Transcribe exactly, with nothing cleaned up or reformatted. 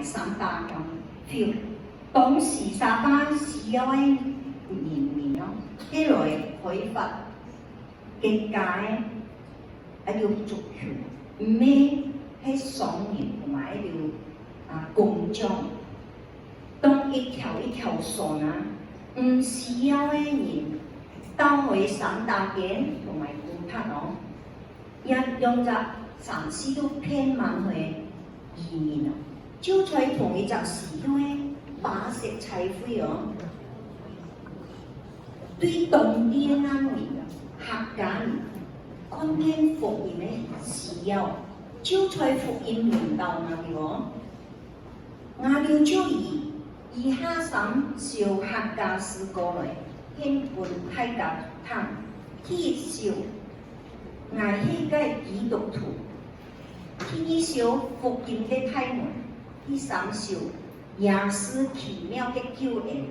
三大協會，當時沙巴需要个人民哦，佢來開發佢个个族群，毋係係商人同埋个啊工匠。當一條一條船啊，毋需要个人，到去三大間同埋古塔哦。 也用隻三四六片萬个移民啊，就在同一隻時代个巴色差會哦，對當地个難民啊、客家人，看見福音个需要，就在福音領導𠊎兜哦。 𠊎兜就以以下三首客家詩歌來獻分大家聽。第一首，𠊎係个基督徒；第二首，福音个大門；第三首，耶穌奇妙个救恩。